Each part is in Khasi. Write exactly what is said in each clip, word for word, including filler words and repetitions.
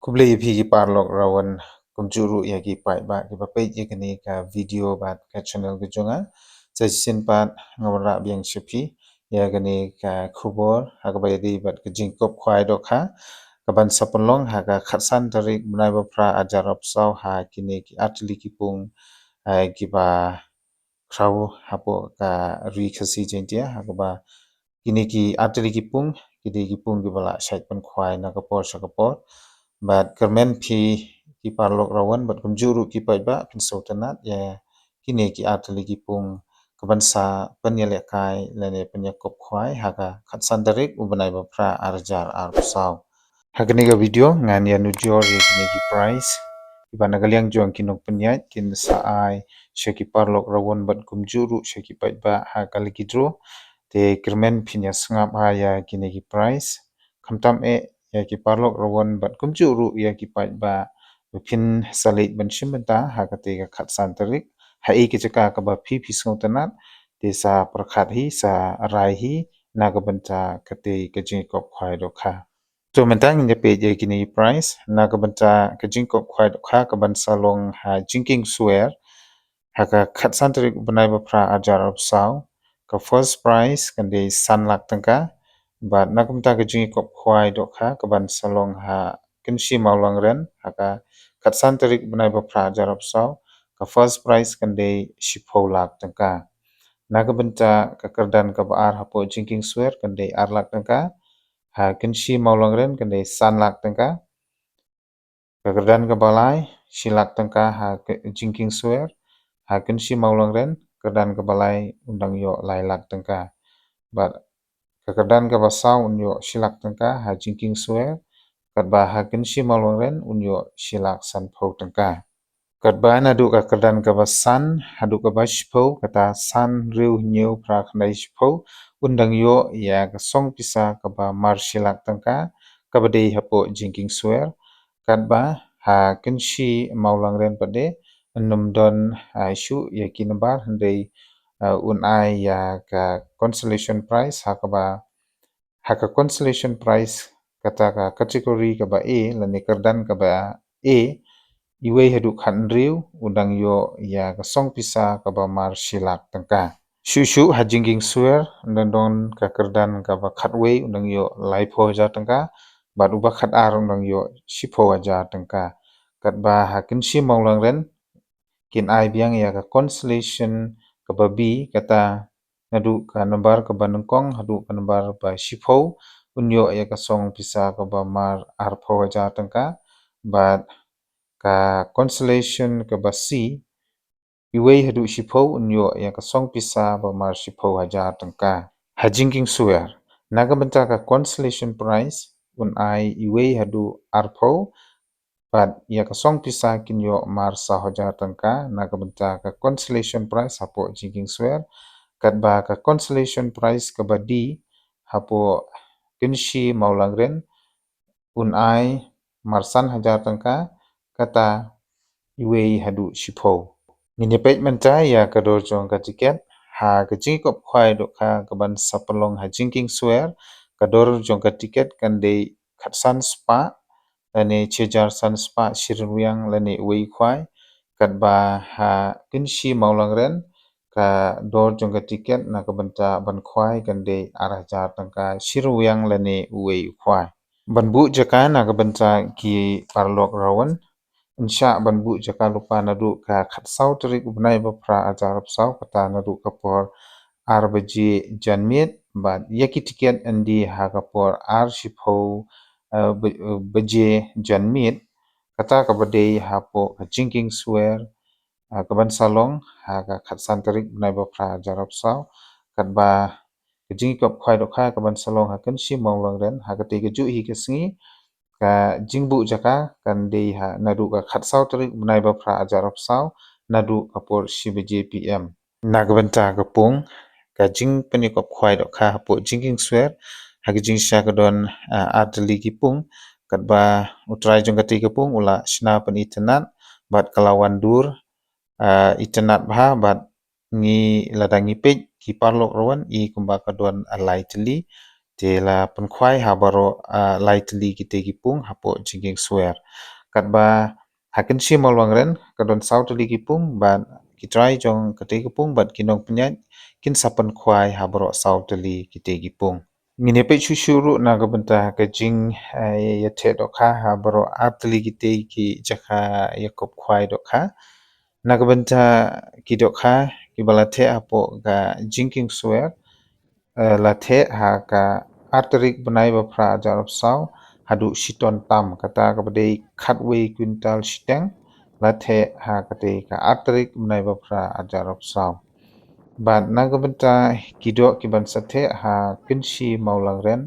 Khublei ïa phi ki paralok rawan, kumjuh ruh ïa ki paidbah kiba peit ïa kane ka video bad ka channel ka jong nga. Sa shisien pat nga wanrah biang sha phi ïa kane ka khubor ha kaba ïadei bad ka jingkop khwai dohkha kaban sa pynlong ha ka khatsan tarik bnai ba phra arhajar arphew saw ha kine ki artylli ki pung, eh, kiba khraw hapoh ka Ri Khasi Jaiñtia, ha kaba kine ki artylli ki pung ki dei ki pung kiba la shait pynkhwai na ka por sha ka por. Bad kyrmen phi ki paralok rawan bad kumjuh ruh ki paidbah phin sngewtynnat ïa kine ki artylli ki pung kaban sa pynïalehkai lane pynïakop khwai ha ka khatsan tarik u bnai ba phra arhajar arphew saw. Ha kane ka video ngan ïanujor ïa kine ki prize kiba na ka liang jong ki nongpynïaid kin sa ai sha ki paralok rawan bad kumjuh ruh sha ki paidbah ha ka lucky draw. Te kyrmen phin ïa sngap ha ïa kine ki prize. Khamtam eh ïa ki paralok rawan bad kumjuh ruh ïa ki paidbah ba phin sa leit ban shim bynta ha kata ka khatsan tarik ha ei ka jaka kaba phi phi sngewtynnat. Te sa pyrkhat hi, sa rai hi na ka bynta kata ka jingkop khwai dohkha. To mynta ngin ïa peit ïa kine ki prize na ka bynta ka jingkop khwai dohkha kaban sa long ha Jingkieng Swer ha ka khatsan tarik bnai ba phra arhajar arphew saw. Ka first prize kan dei san lak tyngka. Bad na ka bynta ka jingkop khwai dohkha kaban sa long ha Kynshi Mawlangren ha ka khatsan tarik bnai ba phra arhajar arphew saw, ka first prize kan dei shiphew lak tyngka. Na ka bynta ka kyrdan kaba ar hapoh Jingkieng Swer kan dei ar lak tyngka. Ha Kynshi Mawlangren kan dei san lak tyngka. Ka kyrdan kaba lai, shi lak tyngka ha Jingkieng Swer. Ha Kynshi Mawlangren, kyrdan kaba lai un dang ïoh lai lak tyngka. Bad ka kyrdan kaba saw un ïoh shi lak tyngka ha Jingkieng Swer. Katba ha Kynshi Mawlangren un ïoh shi lak sanphew tyngka. Katba naduh ka kyrdan kaba san haduh kaba shiphew, kata san hynriew hynñiew phra khyndai shiphew, un dang ïoh ïa ka song pisa kaba mar shi lak tyngka kaba dei hapoh Jingkieng Swer. Katba ha Kynshi Mawlangren pat de ym don, ah, shuh ïa ki nambar, hynrei, ah, un ai ïa ka consolation prize ha kaba, ha ka consolation prize kata ka category kaba A lane kyrdan kaba A, iwei haduh khathynriew un dang ïoh ïa ka song pisa kaba mar shi lak tyngka. Shuh shuh ha Jingkieng Swer un dang don ka kyrdan kaba khatwei un dang ïoh laiphew hajar tyngka, bad uba khatar un dang ïoh shiphew hajar tyngka. Katba ha Kynshi Mawlangren kin ai biang ïa ka consolation kaba B, kata naduh ka nambar kaba nyngkong haduh ka nambar ba shiphew un ïoh ïa ka song pisa kaba mar arphew hajar tyngka, bad ka consolation kaba C, iwei haduh shiphew un ïoh ïa ka song pisa ba mar shiphew hajar tyngka. Ha Jingkieng Swer, na ka bynta ka consolation prize un ai iwei haduh arphew, bad ïa ka song pisa kin ïoh mar saw hajar tyngka na ka bynta ka consolation prize hapoh Jingkieng Swer. Katba ka consolation prize kaba D hapoh Kynshi Mawlangren un ai mar san hajar tyngka, kata iwei haduh shiphew. Ngin ïa peit mynta ïa ka dor jong ka tiket ha ka jingkop khwai dohkha kaban sa pynlong ha Jingkieng Swer. Ka dor jong ka tiket kan dei khatsan spah lane shi hajar san spah shi ryngwiang lane uwei u khwai. Katba ha Kynshi Mawlangren ka dor jong ka tiket na ka bynta ban khwai kan dei ar hajar tyngka shi ryngwiang lane uwei u khwai. Ban buh jaka na ka bynta ki paralok rawan, yn shah ban buh jaka lypa naduh ka khatsaw tarik u bnai ba phra arhajar arphew saw, kata naduh ka por ar baje janmiet, bad ïa ki tiket yn die ha ka por ar shiphew, eh, ba-, eh, baje janmiet, kata kaba dei hapoh ka Jingkieng Swer, ah, kaban sa long ha ka khatsan tarik bnai ba phra arhajar arphew saw. Katba ka jingkop khwai dohkha kaban sa long ha Kynshi Mawlangren ha kata ka juh hi ka sngi. Ka jingbuh jaka kan dei ha naduh ka khatsaw tarik bnai ba phra arhajar arphew saw naduh ka por shi baje P M. Na ka bynta ka pung, ka jingpynïakop khwai dohkha hapoh Jingkieng Swer ha ka jingshisha ka don, ah, artylli ki pung. Katba u trai jong kata ka pung u la shna pynitynnad bad ka la wan dur, ah, itynnad bha, bad ngi lada ngi peit ki paralok rawan i kumba ka don lai tylli. Te la pynkhwai ha baroh, ah, lai tylli kitei ki pung hapoh jingkieng swer. Katba ha Kynshi Mawlangren ka don saw tylli ki pung, bad ki trai jong katei ki pung bad ki nongpynïaid kin sa pynkhwai ha baroh saw tylli kitei ki pung. Ngin ïa peit shuh shuh ruh na ka bynta ka jing, eh, ïa theh dohkha ha baroh ar tylli kitei ki jaka ïakop khwai dohkha. Na ka bynta ki dohkha kiba la theh hapoh ka jingkieng swer, eh, la theh ha ka ar tarik bnai ba phra hajar arphew saw haduh shi ton tam, kata kaba dei khatwei kwintal shiteng, la theh ha katei ka ar tarik bnai ba phra hajar arphew saw. Bad na ka bynta ki doh kiban sa theh ha Kynshi Mawlangren,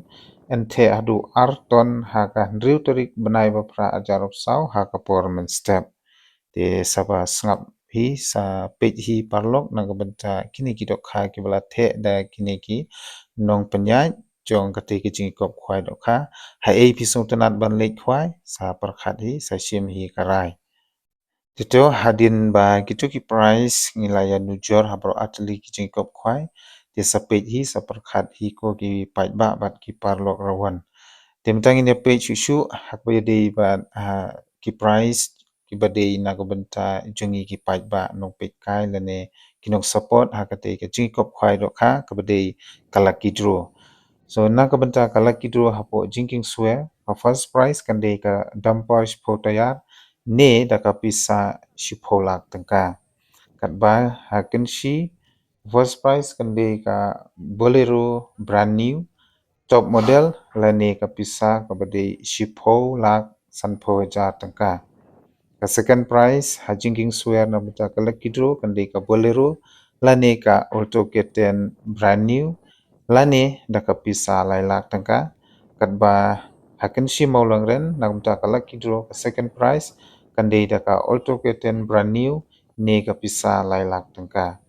yn theh haduh ar ton ha ka hynriew tarik bnai ba phra hajar arphew saw ha ka por mynstep. Te sa ba sngap hi, sa peit hi paralok na ka bynta kine ki dohkha kiba la theh da kine ki nongpynïaid jong katei ka jingïakop khwai dohkha. Haei phi sngewtynnat ban leit khwai, sa pyrkhat hi, sa shim hi ka rai. Te to hadien ba kito ki prize ngi la ïanujor ha baroh ar tylli ki jingïakop khwai, te sa peit hi, sa pyrkhat hi ko ki paidbah bad ki paralok rawan. Te mynta ngin ïa peit shuh shuh ha kaba ïadei bad, ah, ki prize kiba dei na ka bynta jong ngi ki paidbah, nongpeitkai lane ki nongsupport ha katei ka jingïakop khwai dohkha kaba dei ka lucky draw. So na ka bynta ka lucky draw hapoh jingkieng swer, ka first prize kan dei ka dumper shiphew tyre ne da ka pisa shiphew lak tyngka. Katba ha Kynshi, first prize kan dei ka Bolero brand new, top model, lane ka pisa kaba dei shiphew lak sanphew hajar tyngka. Ka second prize ha jingkieng swer na bynta ka lucky draw kan dei ka Bolero lane ka Alto K ten brand new, lane da ka pisa lai lak tyngka. Katba ha Kynshi Mawlangren na bynta ka lucky draw ka second prize kan dei da ka Alto K ten brand new ne ka pisa lai lak tyngka.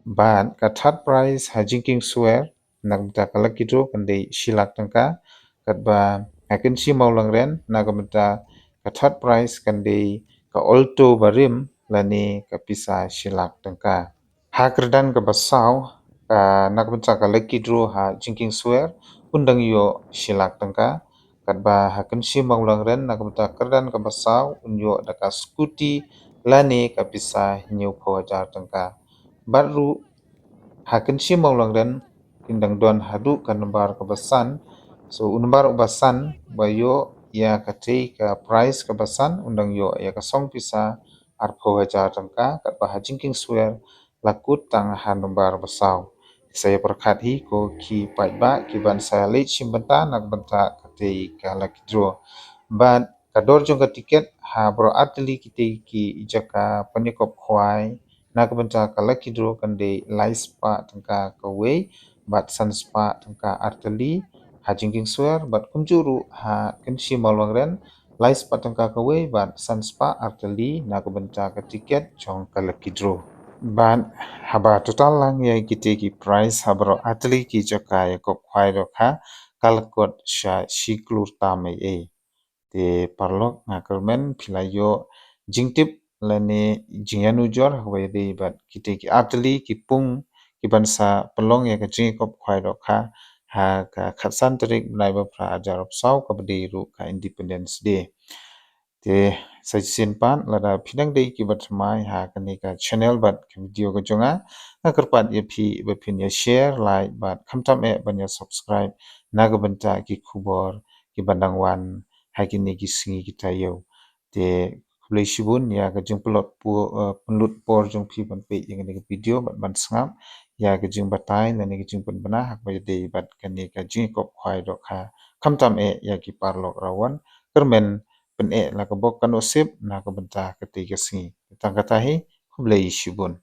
Bad ka third prize ha jingkieng swer na ka bynta ka lucky draw kan dei shi lak tyngka. Katba ha Kynshi Mawlangren na ka bynta ka third prize kan dei ka Alto barim lane ka pisa shi lak tyngka. Ha kyrdan kaba saw, ka, na ka bynta ka lucky draw ha jingkieng swer, un dang ïoh shi lak tyngka. Katba ha Kynshi Mawlangren na ka bynta kyrdan kaba saw, un ïoh da ka scooty lane ka pisa hynñiewphew hajar tyngka. Bad ruh ha Kynshi Mawlangren kin dang don haduh ka nombar kaba san. So u nombar uba san ba ïoh ïa katei ka prize kaba san un dang ïoh ïa ka song pisa arphew hajar tyngka, katba ha jingkieng swer la kut tang ha nombar ba saw. Sa ïa pyrkhat hi ko ki paidbah kiban sa leit shim bynta na ka bynta katei ka lucky draw. Bad ka dor jong ka tiket ha baroh ar tylli kitei ki jaka pynïakop khwai na ka bynta ka lucky draw kan dei lai spah tyngka kawei bad san spah tyngka ar tylli ha jingkieng swer, bad kumjuh ruh ha Kynshi Mawlangren lai spah tyngka kawei bad san spah ar tylli na ka bynta ka tiket jong ka lucky draw. Bad haba total lang ïa kitei ki prize ha baroh ar tylli ki jaka ïakop khwai dohkha, ka la kut sha shi klur tam ei ei. Te paralok, nga kyrmen phi la ïoh jingtip lane jingïanujor ha kaba ïadei bad kitei ki ar tylli ki pung kiban sa pynlong ïa ka jingïakop khwai dohkha ha ka khatsan tarik bnai ba phra hajar arphew saw kaba dei ruh ka Independence Day. Te sa shisien pat, lada phi dang dei kiba thymmai ha kane ka channel bad ka video ka jong nga, nga kyrpad ïa phi ba phin ïa share, like bad khamtam eh ban ïa subscribe na ka bynta ki khubor kiba dang wan ha kine ki sngi ki taïew. Te khublei shibun ïa ka jingpynlut pu-, eh, pynlut por jong phi ban peit ïa kane ka video bad ban sngap ïa ka jingbatai lane ka jingpynbna ha kaba ïadei bad kane ka jingïakop khwai dohkha. Khamtam eh ïa ki paralok rawan, kyrmen pyneh la ka bok ka nusip na ka bynta katei ka sngi. Tang kata hi, khublei shibun.